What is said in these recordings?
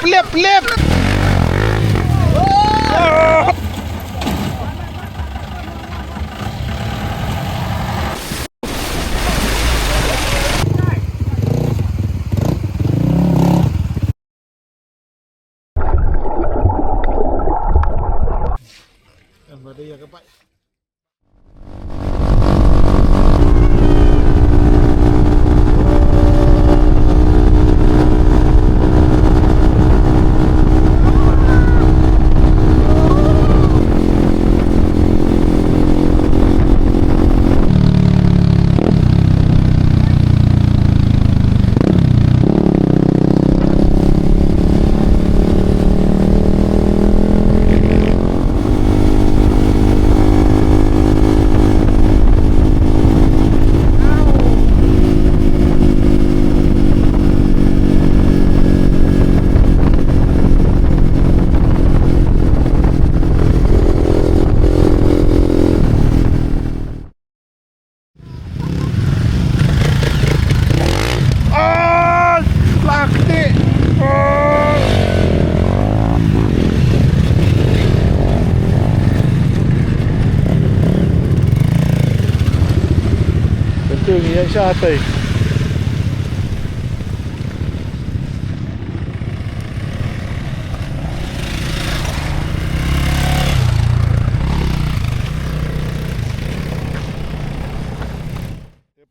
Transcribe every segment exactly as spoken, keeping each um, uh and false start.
Lip, lip. Ah, lak ti. Ah. Tentu ni yang syatai.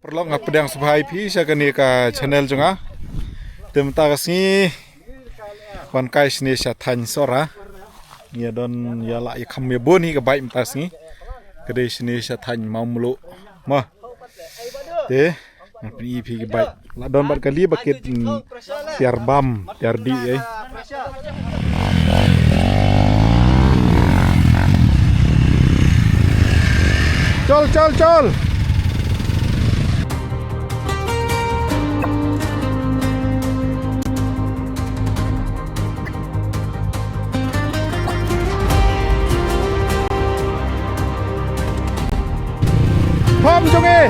Paralok, nga pdiang sngewbha ïa phi sha kane ka channel jong nga. Te mynta ka sngi wan kai shane sha thaiñ Sohra. Ngi ïa don ïa lah ïa kham ïa bun hi ka bike mynta ka sngi. Ka dei shane sha thaiñ Mawmluh. Mo. Te ngan pyni ïa phi ka bike. Lah don bad kali ba kit, mm, tiar bam, tiar dih, eh. Chol, chol, chol. Pom jong e.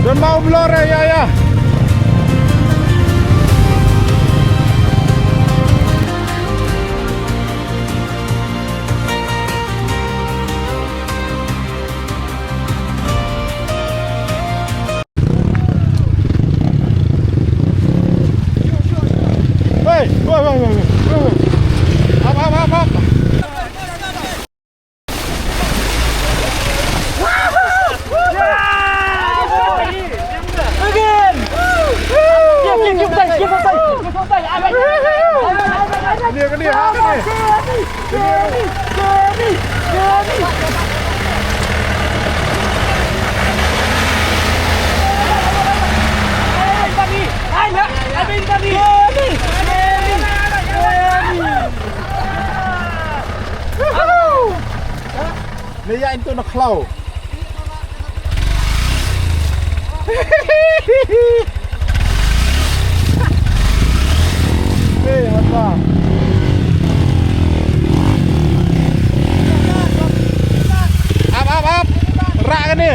Don ma u blor e, ïa, ïa. Hey, wait, wait, wait, wait, wait, wait. Up, up, up, up. Again! Give, give, give thanks, give thanks, give thanks. Kene, kene, ha, kene. Kene, kene, kene. Ne ïa into na khlaw. Hey, what the? Up, up, up. Rak kane.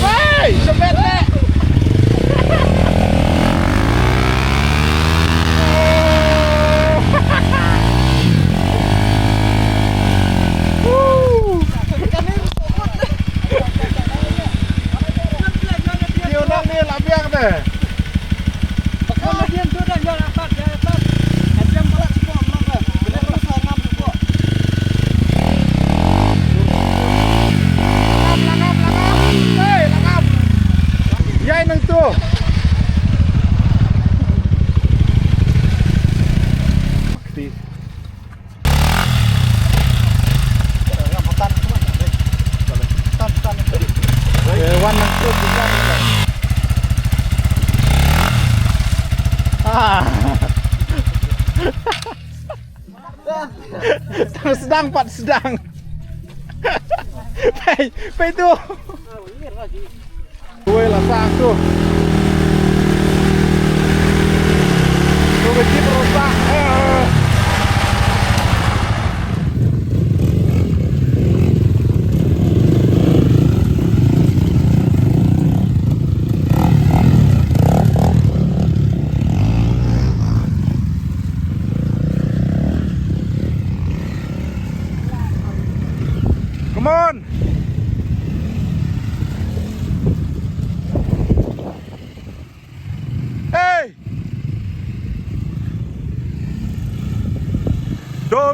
Hey, sebet leh. Ïai nangtu. Eh, wan nangtu. Ah. Tang sdang pat sdang. Pei, pei tu. Wei la sang tu.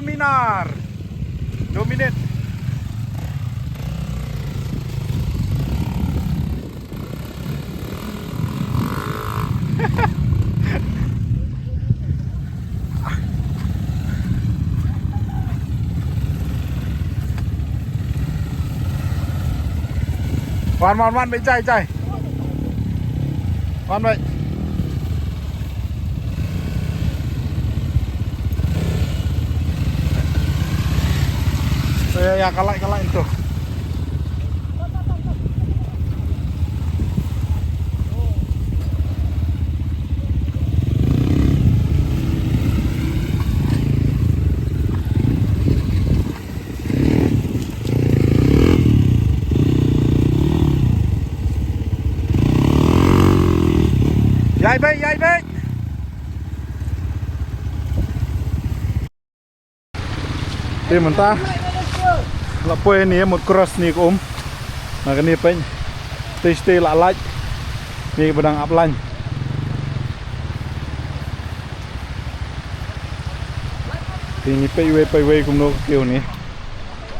Dominar. Dominate. Wan, wan, wan, beit jai, jai. Wan, beit. Ïa, ïa, ka light, ka light tu. Ïai beit, ïai beit. Te mynta la poi ne mut cross ne ka um. Na kane peit. Te shatei la lait. Ne ba dang ap lain. Te ne peit wei peit wei kumno ka kiew ne.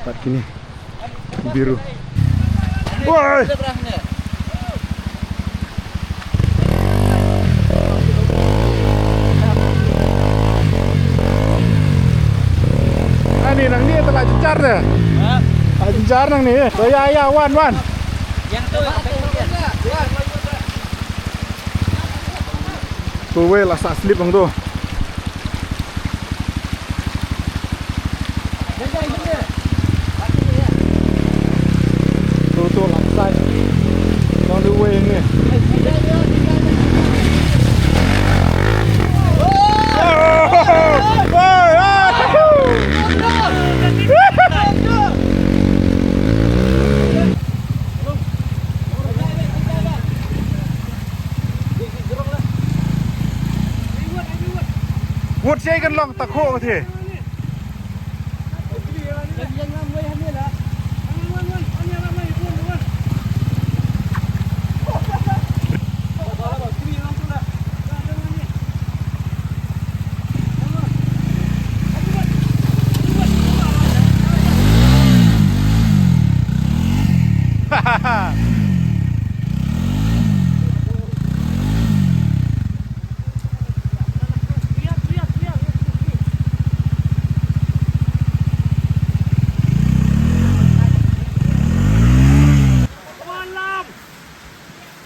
Pat kine. Biru. Woi. Ani nangne te la jynjar te. Ha? La jynjar nangne. To ïa ïa wan wan. Yang tu. Tu wei la sah slip hangtu. Tu tu la sah. Long the way ni. Wut sei kan long ta kho ka the.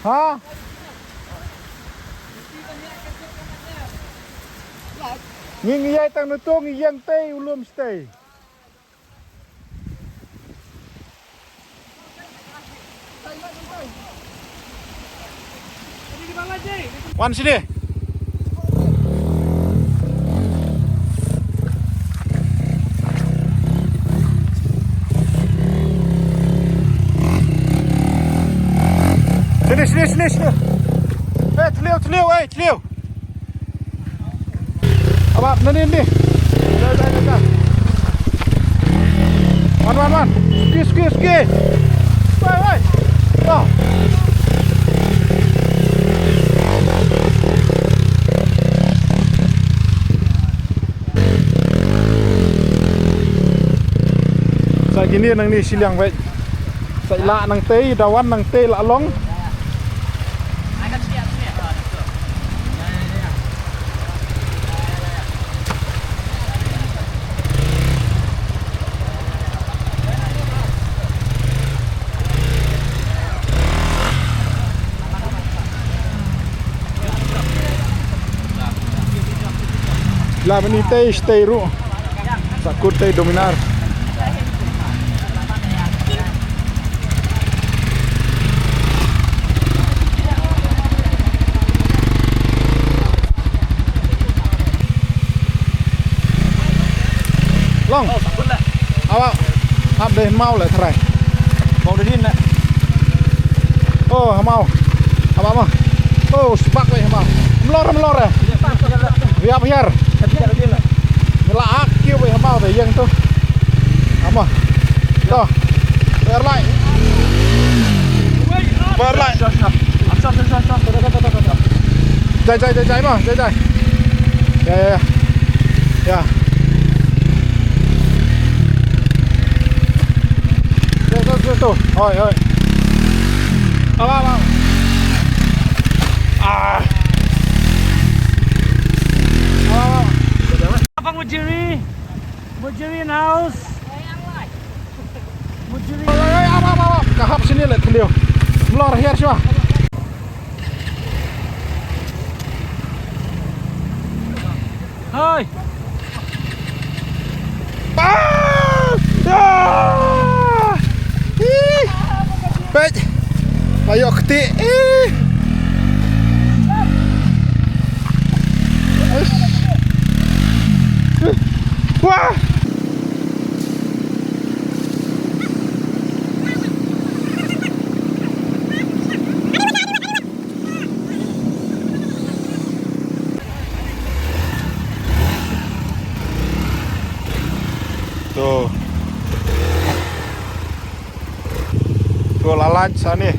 Ha? Ngi ngi ïai tang na to ngi ïeng tei u lum shatei. Wan shane. Shane, shane, shane, shane. Eh, thliew, thliew, eh, thliew. Aba, nani, nani. Dai, dai, dai, dai. Wan, wan, wan. Ski, ski, ski. Wai, wai. Wah. Sa kine nangne shiliang beit. Sa la nangtei, da wan nangtei la long. La mani tei shatei ruh. Sa kut tei Dominar. Long. Awa. Hap dei hynmaw leh tharai. Bong dei din na. Oh, hynmaw. Hap ma. Oh, spak wei hynmaw. Mlor, mlor eh. Wi ap hiar. Mila ak kiew wei hynmaw dei ïeng tu. Ama. To. Ber lai. Ber lai. Jai, jai, jai, jai, ma, jai, jai. Ya, ya, ya. Ya. Oi, oi. Awa, awa. Ah. Awa, awa. Abang Mujiri. Mujiri in house. Mujiri. Oi, oi, oi, awa, awa, awa. Ka hap sini le thliew. Mlor hiar shuwa. Hai. Ah! Ah! Ih! Peit. Ayo kti. Ih! Ush. Wah! To. To la lait sani.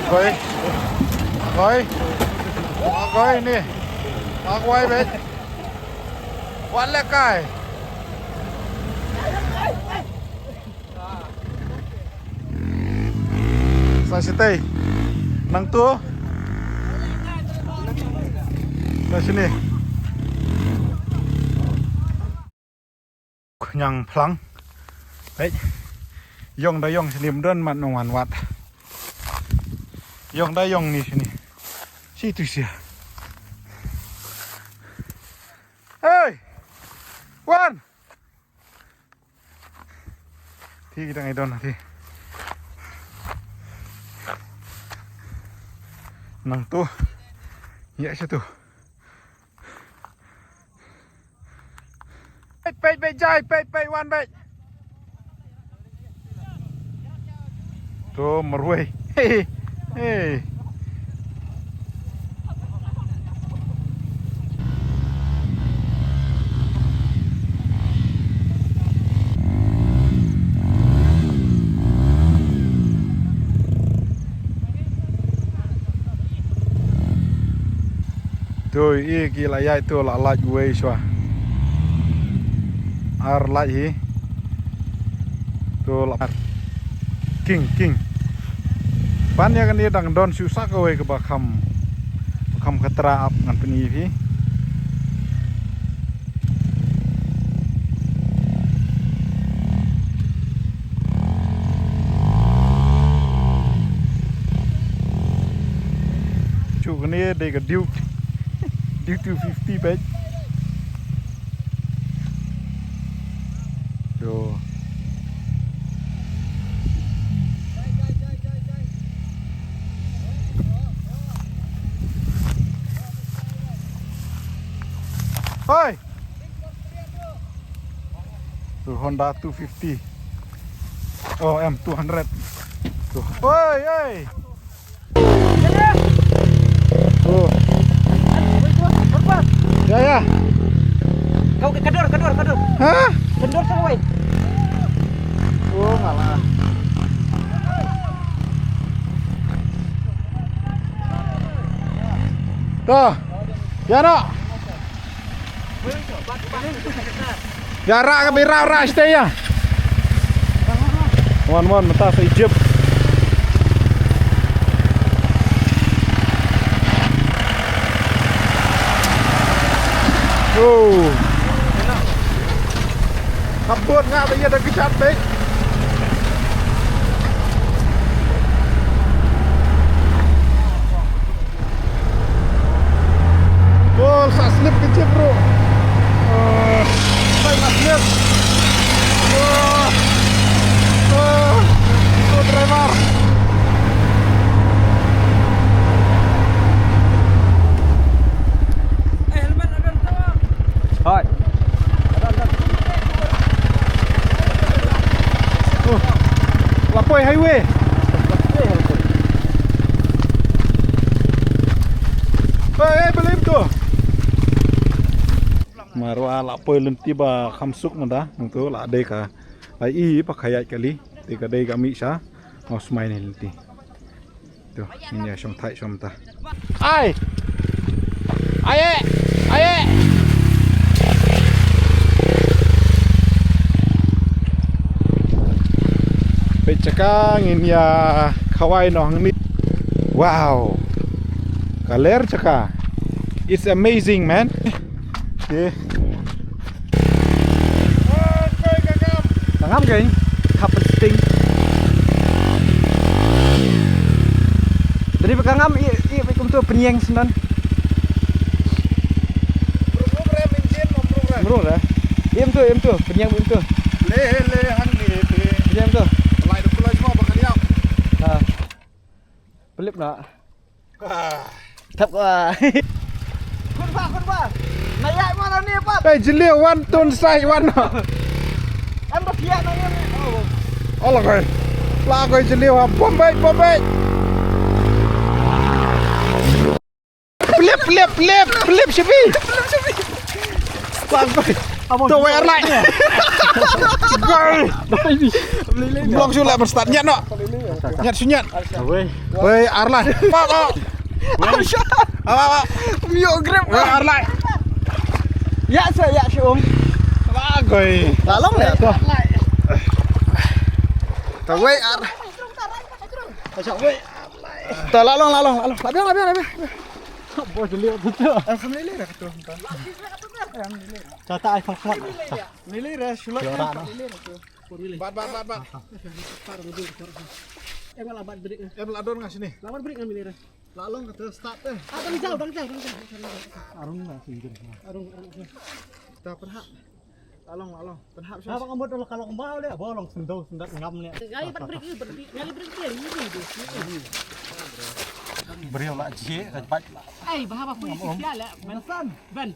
Koi. Koi. Koi ni. Koi bet. Wat le kai. Sa sitei. Nang tu. Sa sini. Khñiang phlang. Hei. Yong da yong sini mdon mat nong wan wat. Yong da yong ni sini. Si tu sia. Hei. Wan. Thi kita ngai don thi. Nang tu. Ya situ. Peit, peit, peit, jai, peit, peit, wan, peit. To marwei. Hey, hey. To i ki la ïaid to la lait wei shuwa. Ar lait hi. To la ar. King, king. Pan ïa kane dang don shu sa kawei kaba kham, kham khatra ap ngan pyni phi. Shu kane dei ka Duke. Duke two fifty peit. Yo. Hoi. Tu Honda two fifty. Oh, M two hundred. Tu. Hoi, hoi. Tu. Ya, ya. Kau ke kendor, kendor, kendor. Hah? Kendor sama, wei. Oh, ngalah. Tuh. Ya, no. Ïa rah ka bira rah shatei ïa. Wan wan mynta sa Egypt. Oh. Ka bot nga ba ïa da ka chat bek. Gol, sa slip kecil, bro. Oh, sa slip. Oh, oh, oh, driver. Hai. La poi highway. Hey, hey, balei to? Marwa la poi lynti ba kham suk mynta, nangtu la dei ka. Ai i ba ka ïaid kali, te ka dei ka mih sha. Nga smai ne lynti. To, ngin ïa shong thait shong mynta. Ai. Ai eh. Ai eh. Peit jaka ngin ïa khawai noh hangne. Wow. Ka ler jaka. It's amazing, man. Okay. Ka ngam kein, khap sting. Dei ba ka ngam i, i, i kumto pynïeng sngewbha. Mrung re. Im tu, im tu, pynïeng im tu. Le, le, hangne te. Pynïeng tu. Lai da kulai semua bakal yau. Ha. Pelip nak. Ah. Thap ko. Khun ba, khun ba. Na ïaid mo na ni pat. Hey, jylliew wan tun sai wan. Em ba pia na ni. Oh. Allah koi. La koi jylliew ha. Bombay, Bombay. Pelip, pelip, pelip, pelip sipi. Pelip sipi. Bang koi. To wei ar lai. Gol. Blok shu la mynstad ñiat noh. Ñiat shu ñiat. Wei. Wei ar lai. Pop pop. Wei. Apa apa. Mio grip. Wei ar lai. Ya sa ya shu um. Apa koi. La long le. To wei ar. Wei. To la long la long la long. Labiang labiang labiang. Bo jylliew tu tu. Alhamdulillah dah tu. Alhamdulillah. Kata ai khmat. Lili re, shulak. Bat, bat, bat, bat. Em la bat brik. Em la don nga sini. La bat brik ngam lili re. La long kata start eh. Ah, dang jauh, dang jauh, dang jauh. Arung lah sini. Arung, arung. Dah pernah. La long, la long. Pernah. Apa ngamut kalau kembal dia, bolong sendau sendat ngam ni. Ngali bat brik, bat brik, ngali brik dia, ini dia. Beri lah je, bat. Ai, bahaba pun isi lah. Menesan. Ben.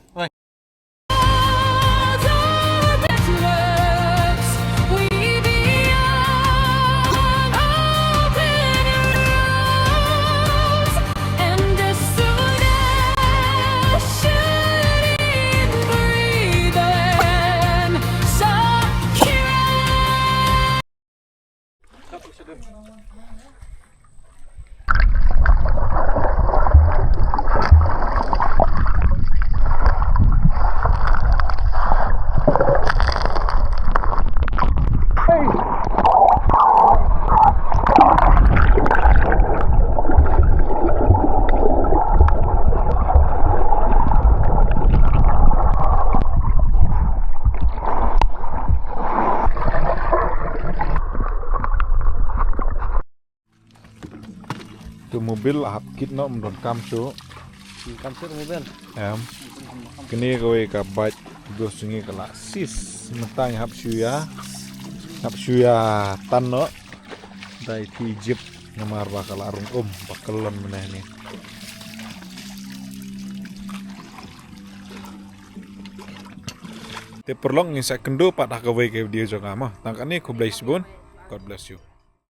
Tu mobil hap kit noh, ym don kam shuh. Kam shuh mobil. Em. Kane kawei ka bike dos jong ngi ka la sis. Mynta ngi hap shu ïa, hap shu ïa tan noh. Dei ki Egypt namar ba ka la rung um ba kyllon mynne ni. Te paralok, ngin sa ïakynduh pat ha kawei ka video jong nga mo. Tang kane, khublei shibun. God bless you.